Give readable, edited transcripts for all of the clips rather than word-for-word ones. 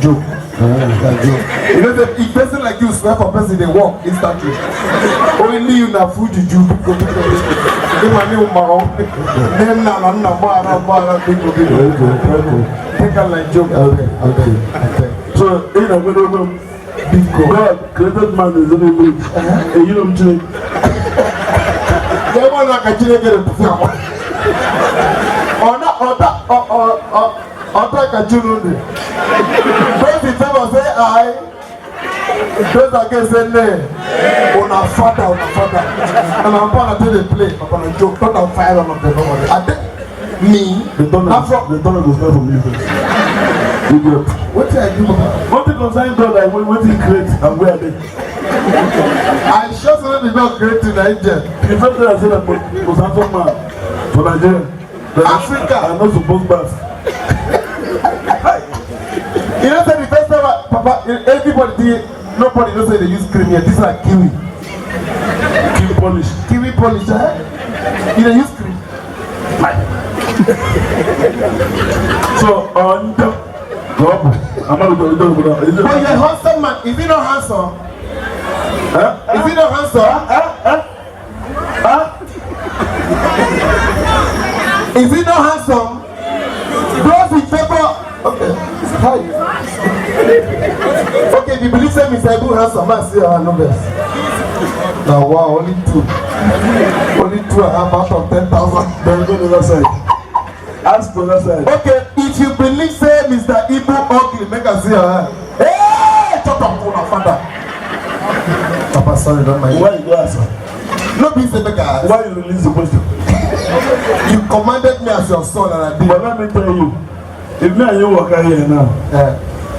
joke. Na joke. You know say if person like you swear for person, dey work instantly. Only you na full juju, biko biko biko. Ịma ní ụmụrụ nne nna na nna mgbaghara mgbaghara biko biko. Okay. Take am like joke. Okay. So ị na-ekwere okwe m. Biko. God created man in his own image. Eyiri m Chineke. Jẹ́ wọ́n náà ka Chineke rẹ̀ tụfụ akwa. Ọ̀dà ọ̀dà ọ̀dà ka Chineke. Those in favour say aye. Those against say nay. Una father, una father. And my papa na take dey play. Papa na joke. Thunder fire all of them. No worry. Ade me. The thunder, Na from the thunder go smell from you first. Idiot. Wetin I do, Papa? One thing concerning God, like wetin he create and where I dey. I sure say no be God create you na angel. The first thing I say na most handsome man for Nigeria. That Africa. I no suppose baff. You know say the first time I, Papa, everybody dey, nobody know say they use cream here. This na kiwi. Keep polish. Kiwi polish, eh? You dey use cream. So njọ ka ọ bụ amaghị ndị obodo. But you're a handsome man. Is he not handsome? Is he not handsome? Is he not handsome? Those in favor. Okay. Hi. Okay, if you believe say Mr. Ibu handsome, man, see your hand numbers. Now wow, only two. Only 2.5 out of 10,000. Then go the other side. Ask the other side. Okay, if you believe say Mr. Ibu ugly, make us see your hand. Hey, shut up, una father. Papa, sorry, don't mind. Why you go answer? No be say make I ask. Why you release the question? You commanded me as your son and I did. But let me tell you, if me and you waka here now,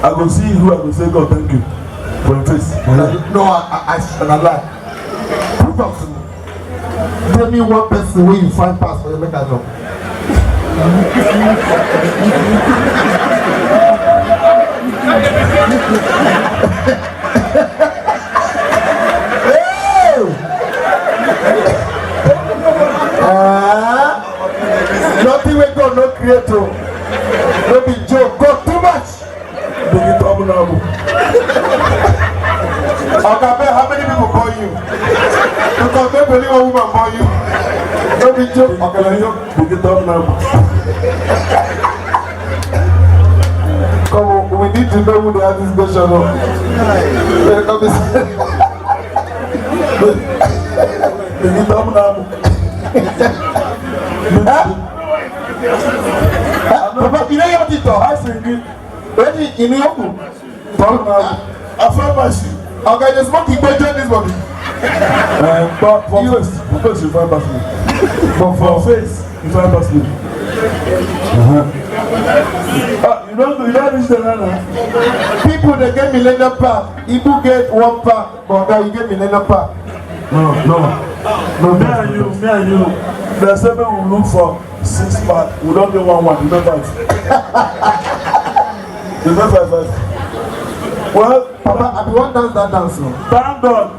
I go see who I go say God thank you for your face. No, I na lie. Prove am to me. Tell me one person wey you find pass for you make I know. Hey! Ah, nothing wey God no create o. No be joke. God too much. Big trouble now. Oga Ben, how many people born you? Because no believe one woman born you. No be joke. Oga na joke. Big trouble now. Come on, we need to know who dey ask this question o. Come is. Big trouble now. Eh? Papa, you know what you talk? I sing it. Wetin you know who? Trouble now. Afamasi. Oga, you dey smoke igbo join this body. But for face, you find pass me. But for face, you find pass me. Ah, you don't reach the now. People dey get millennium park. Ibu get one park, but oga, you get millennium park. No, no. No, me and you, the seven will look for six pack. We don't get 1 1, you know 5. You know 5 5. Well, Papa, I be wan dance that dance o. Thank God.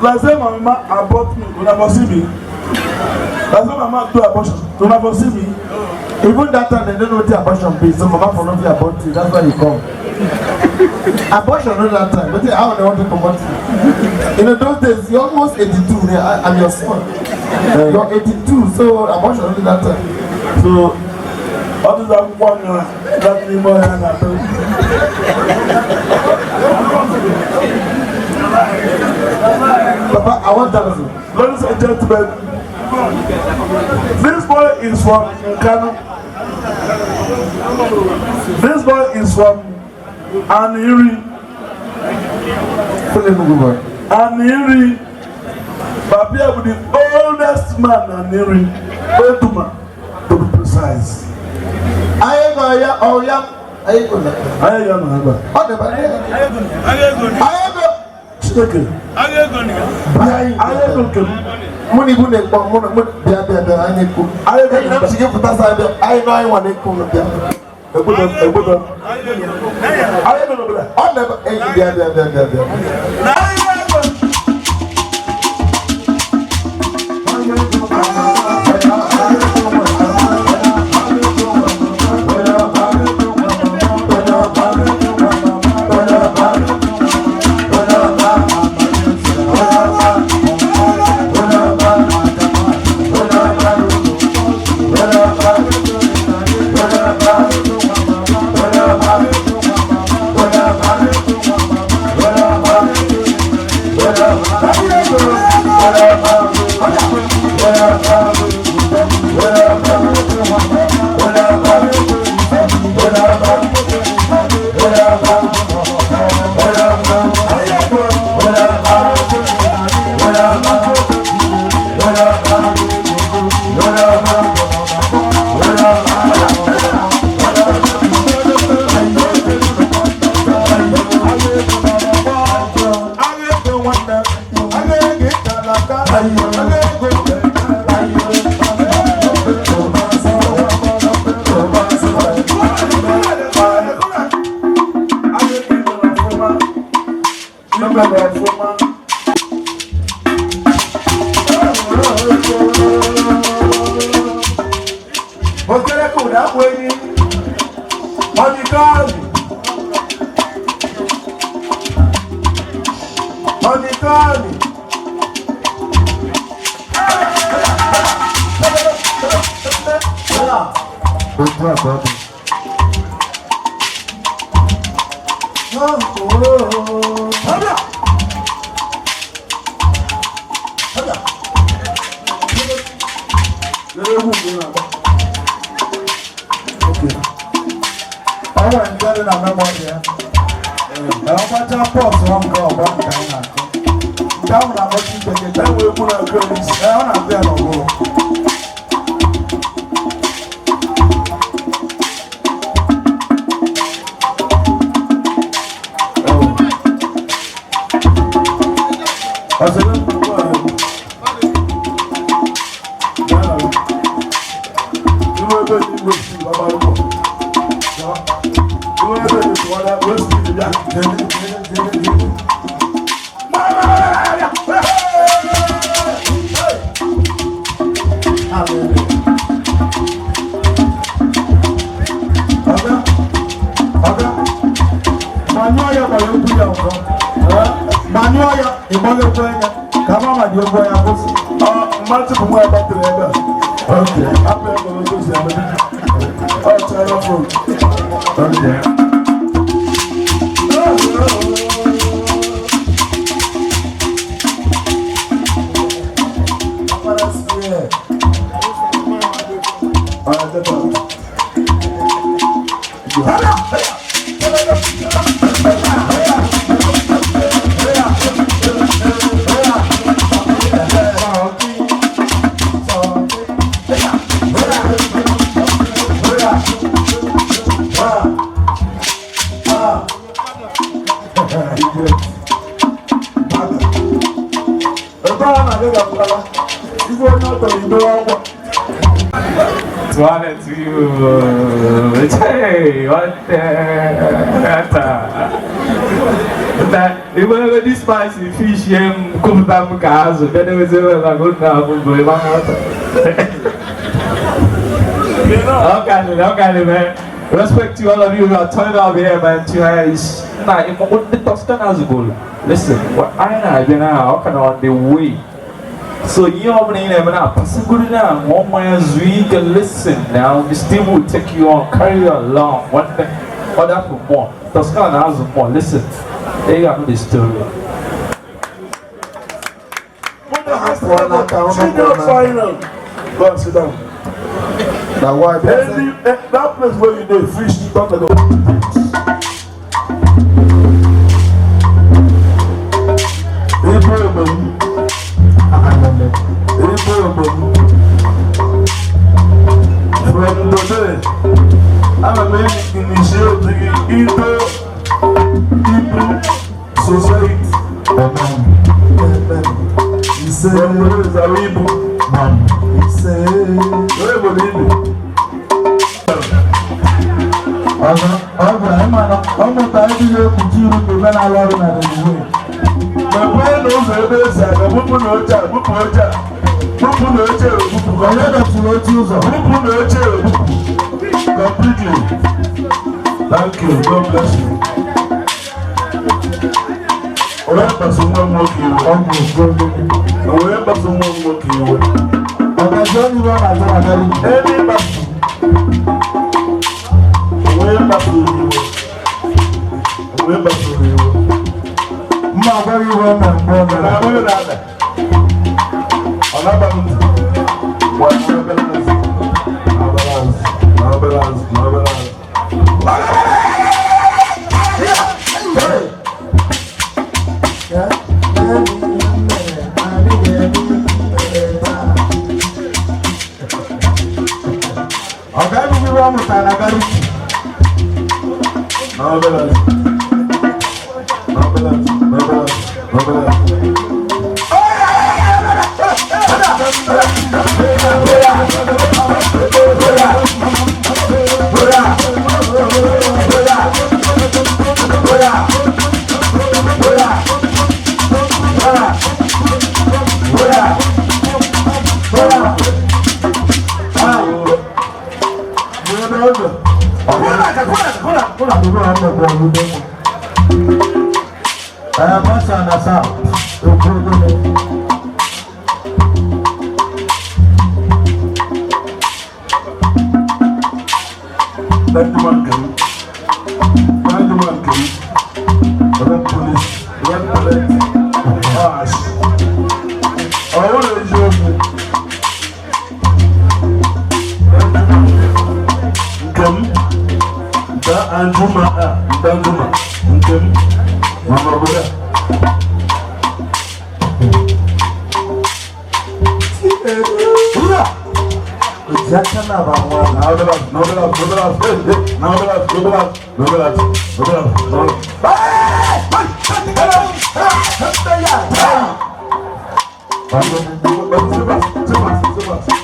Like say my mama abort me, una for see me. Like say mama do abortion, una for see me. Even that time, they don't know wetin abortion be, so mama for no fit abort you. That's why you come. Abortion no that time. But how they want to comot you? You know those days, you're almost 82. Yeah, I'm your son. You're 82, so abortion no that time. So, all this akwụkwọ na that n'ime ọhịa na-atọ. Papa, I want dance. Ladies and gentlemen, this boy is from Nkanu. This boy is from Aniri. Aniri. Papia bụ the oldest man na Aniri. Eduma, to be precise. Anyị go ya ọya. Anyị go na. Anyị ga nọ ebe a. Ọ dị ba. Anyị go. Chineke. Bịa anyị. Anyị ego nke m. Mụ na ibu na-ekpo mụ na mụ bịa bịa bịa anyị na-ekwu. Anyị ego Enyi na m si gị pụta sa bịa anyị nọ anyị nwa na-ekwu nụ bịa. Egbudo m, egbudo m. Anyị ego n'obodo a. Ọ dị ba enyi bịa bịa bịa bịa bịa. Anyị ego. This spicy fish, kụpụta m ka azụ bịa na-ewezi ebe maka unu na-abụ mbụ ebe ahụ. Okay, man. Respect to all of you who are turning up here, man. Nah, the Toscana goal. Listen, what I know now, kind of on the way. So you know, man, now, 1 mile we can listen now. The still will take you on, carry you along. One thing, other for more. Toscana has more. Listen, they got the story. Senior final. Go and sit down. Now why? That place where you dey fish, don't go. From today, I'm initiating into people society. Amen. From today, Zaribu. Completely. Thank you. God bless you. Mma agwa gị ihe o mere mgbe o mere. Na-abụghị na ada. Ọ na-aba m ntị. Gwa m obere azụ. Na obere azụ. Na obere azụ. Na obere azụ. Ọ ga-abụ ihe ọ mụtara na gariki. Na obere azụ. Na obere azụ. Na obere azụ. Na obere azụ. Danjuma nke m. Danjuma nke m. Red police. Red police. Ash. Ọ bụrụ eziokwu. Nke m. Da Anjuma a. Danjuma. Nke m. Mama obodo a. Na obere azụ. Na obere azụ. Na obere azụ. Na obere azụ. Na obere azụ. Na obere azụ. Na obere azụ. Na obere azụ.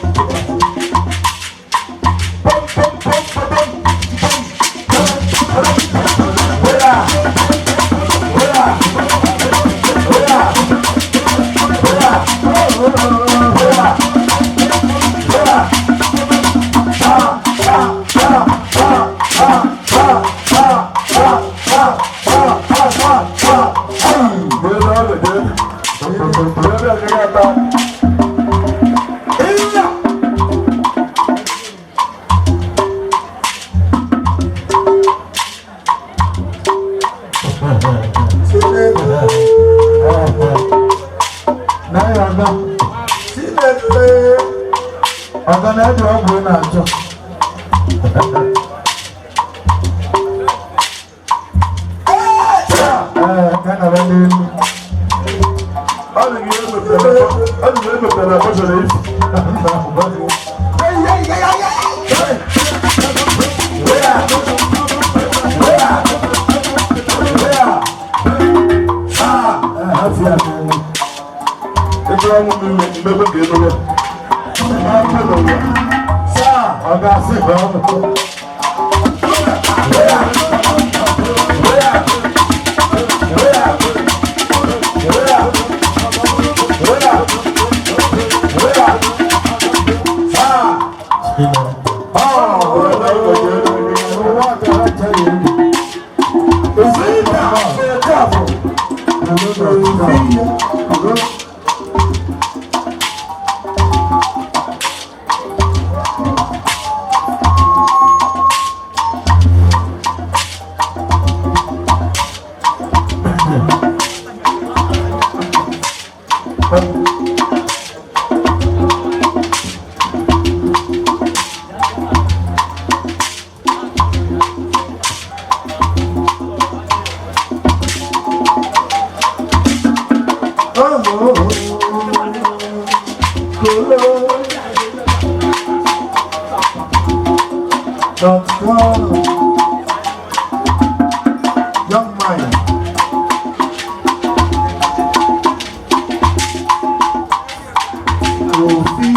Ọga na-eji ọgwụ ị na-achọ. Ee, ka nọrọ n'elu. Ọ dị gị emepere bọsọrọ isi. Ebe ọnwụ mmemme mmebe ka edobe. Ọ ga-asị ka ọ mụta. Dot com. Young mind. Kofi.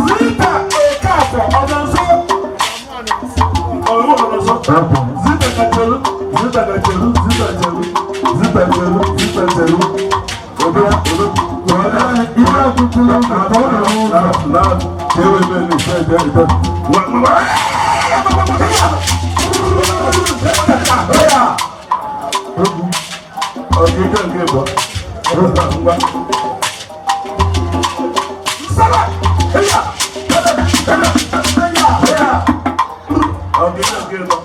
Zita Okafor Ọ̀nànso. Ọ̀rọ̀ Ọ̀nànso. Zita Kachelu, Zita Kachelu, Zita Chelu, Zita Chelu, Zita Chelu. Obe obe. Ihe ọkụkụ na ọ na Na ewe ebe ni ife ebe ebe. Wa wa. Ọkịka nke bụ ngwa. Nsala! Heya! Heya! Heya! Heya! Ọkịka nke bụ.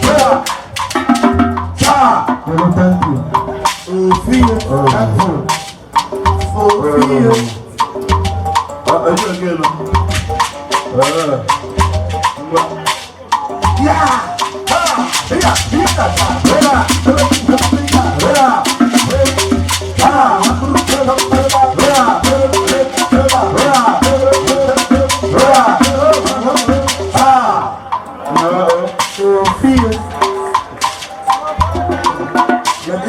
Heya! Taa! Hello, thank you. Ofio! Thank you. Ofio! Ọkịka nke bụ. Ngwa. Ya! Ha! Ya! Ya! Ya! Ya! Ha! Ya! Ya! Ya! Ha! Ofio.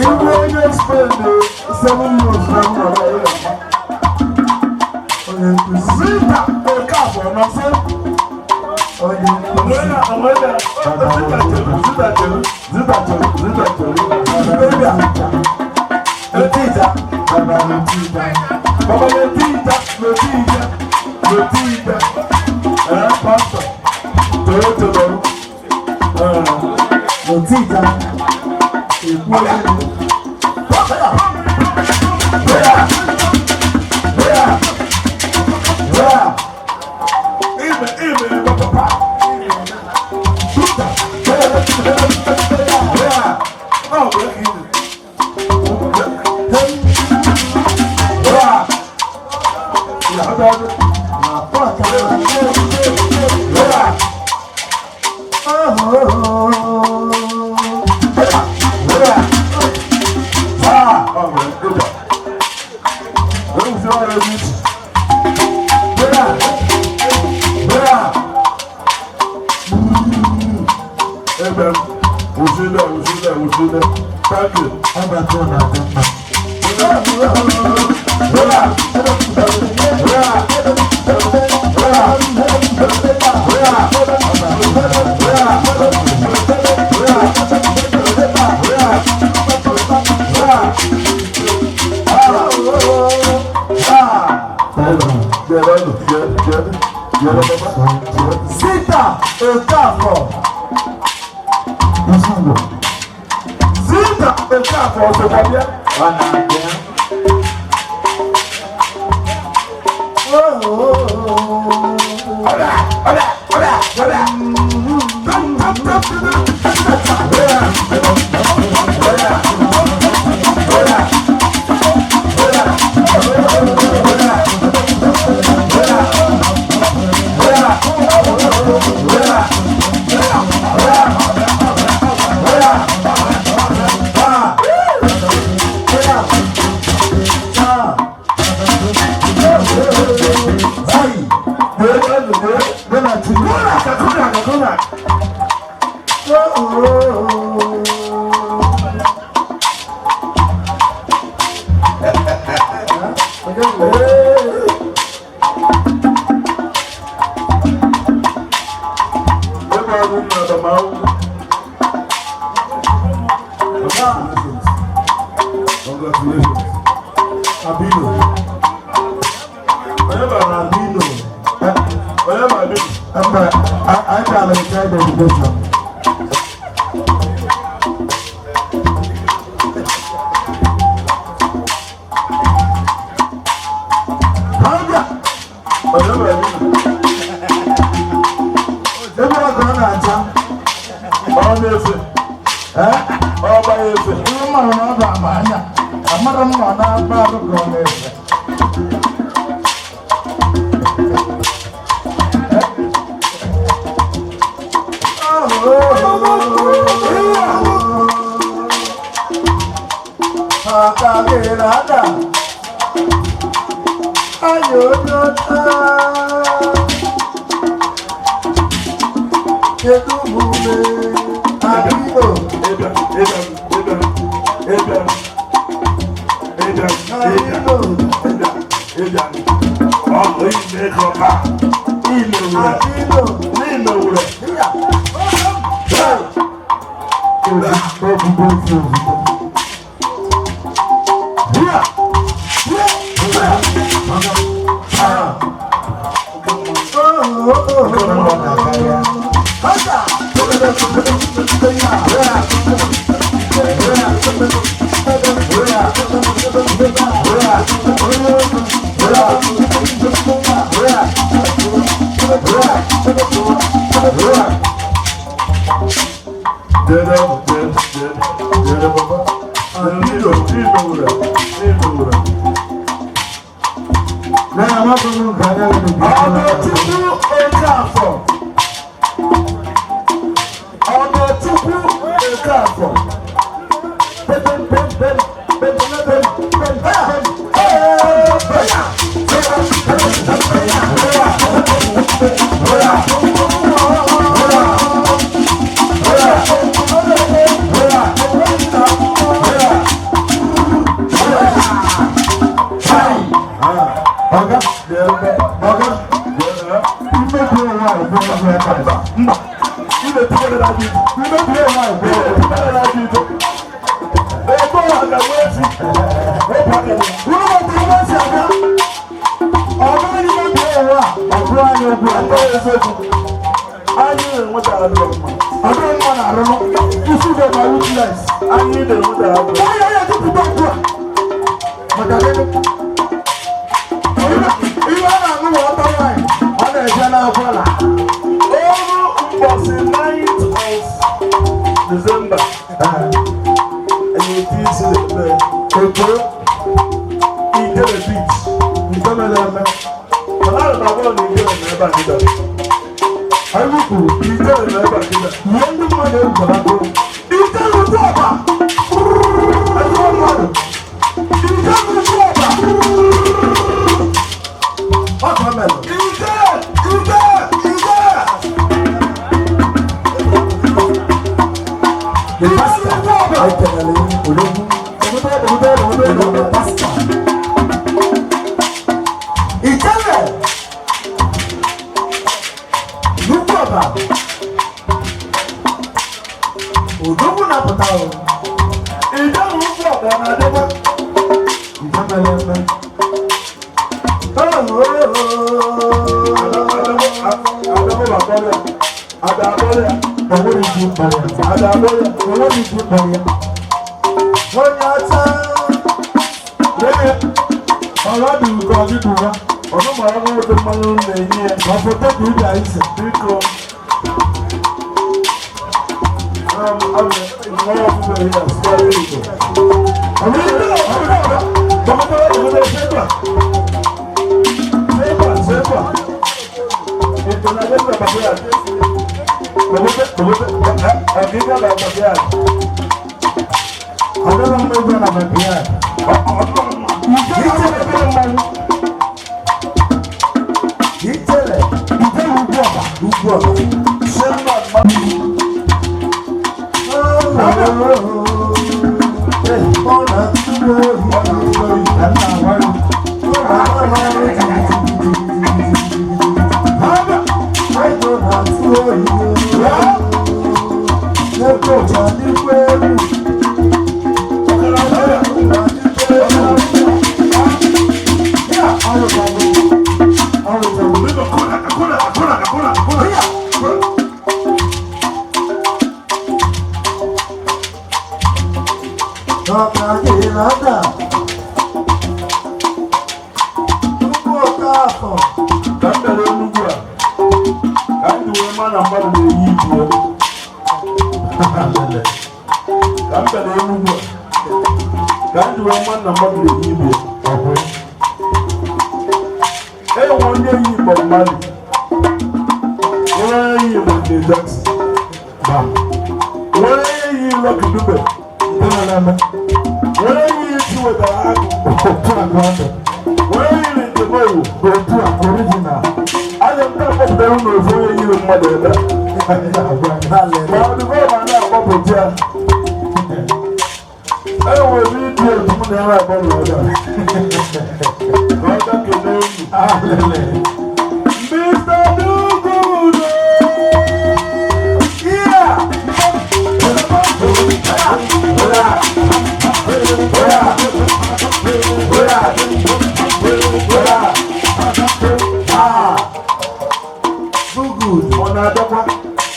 Ibu onye spend 7 months na mma na ya. Onye nkuzi. Zita Okafor nọ sị. Onye nkuzi. Zita chere, Zita chere, Zita chere, Zita chere. Letita. Baba Letita. Baba Letita, Letita, Letita. Eh, pastor. Toro toro. Eh. Letita. Ekwu onye. Yeah. Yeah. Yeah. Ime, ime, papa. Zita. Yeah. Oh, break it. Yeah. Yeah. Yeah. Oh, Yeah. Ah, oh, man, good job. Let me see what I did. Yeah. Yeah. Amen. We'll see that, we'll see that, we'll see that. Thank you. Ọbata na-adị mma. Yeah. Yeah. Yeah. Yeah. Yeah. Yeah. Yeah. Thank you. Zita Okafor. Nsogbu. Zita Okafor ọsọkwa bịa. Ọ na-abịa. Ọbịa, ọbịa, ọbịa, ọbịa. Tam, tam, tam, tam, tam. Ọbịa, ọbịa, ọbịa, ọbịa, ọbịa, ọbịa, ọbịa, ọbịa, ọbịa. Ah. Ah. Ai. Gị na Chukwu. Kụnaka, kụnaka, kụnaka. Oh, Ebe ọrụ m na agbamakwụkwọ. Congratulations. Congratulations. Abino. Onye ma Abino. Onye ma Abino? Mba, anyị gara child education. Abịa. Onye ma Abino? Ebe ọ ka ọ na-acha. Ọ na-efe. Eh? Ọ gba ya efe. Ihe mara na ọ bụ ama anya. Amara m na ọ na-agba arụ ka ọ na-efe. Ọ̀kàlẹ̀ràdà. Ayò lọ́tà. Kedu mume Abino. Ịbịa, ịbịa, ịbịa, ịbịa. Ịbịa, ịbịa, ịbịa, ịbịa. Ọ bụ ime ego ka. Ime wure. Abino. N'ime wure. Iya. Ozugbo otu ozugbo. Here. Here. Here. Ah. Oh, oh, oh, oh.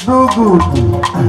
Do good.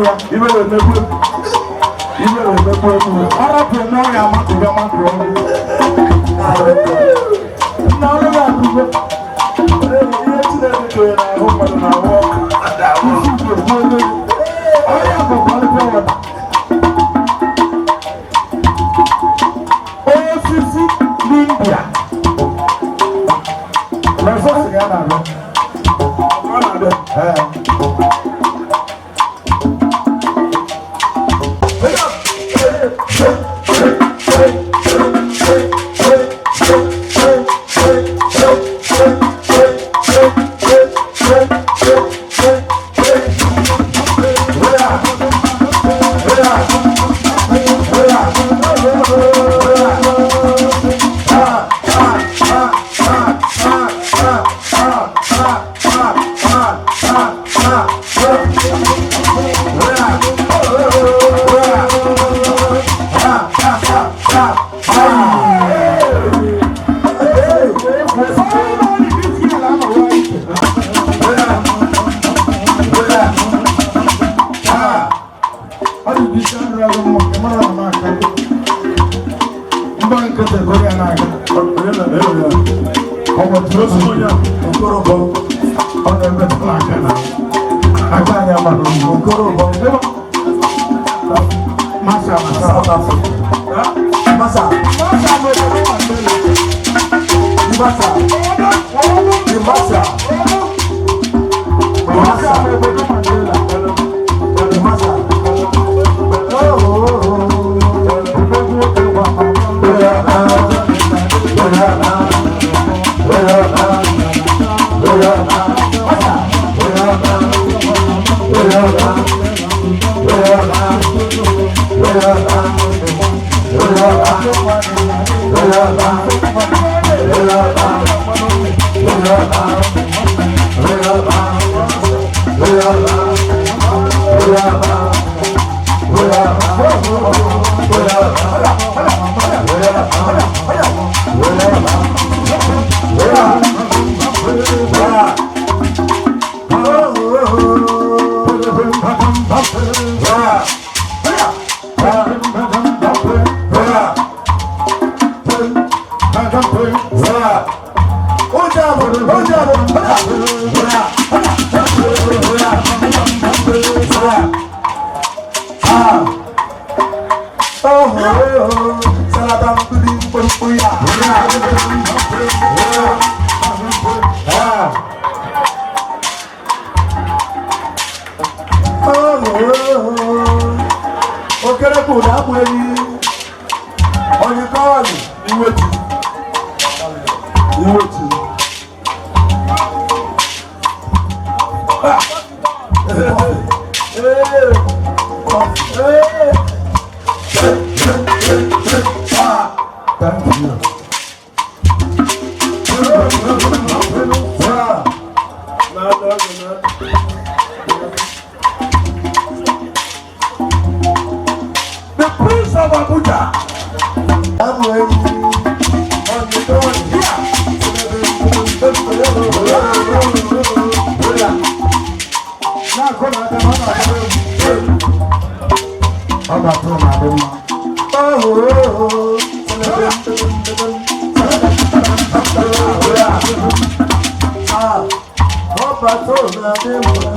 gị ya. Ibe na-emekwu. Ibe na-emekwu egwu. Ọ rapụrụ n'ọrịa makụrụ makụrụ ọrụ. Nna ọrụ ya akụgo. Ihe Chineke kere n'ahụ mmadụ na-ahụ ọkụ. Isi ugbo bụ onye. Ọrịa bụ quality water. Osisi n'India. Lọsọ sịga na-abịa. Ọ na-abịa. Ee. Ọ dị bisi arụ ọrụ mma, ị mara na m aka. Mba nkịtị gụrụ ya n'aka. Ọ bụ Onye a. Okorobo, ọ na-emetụ aka na aka anyị amara Okorobo. Masa, masa, Masa, masa bụ obodo Mandela. masa, masa, Masa bụ obodo Mandela. masa. Oh, oh, oh. Odogwu nwoke gwa mama. Okerekwu na-akpụ enyi onye kọọlụ. Iwetu. Iwetu. Thank you. Na-ada, na-ada. The Prince of Abuja. Abụ enyi Onye kọọlụ. Na-akụ n'aka na ọ na-akụ egwu. Ọ ga-atụ na adị mma. Ọba tó na-adị mma.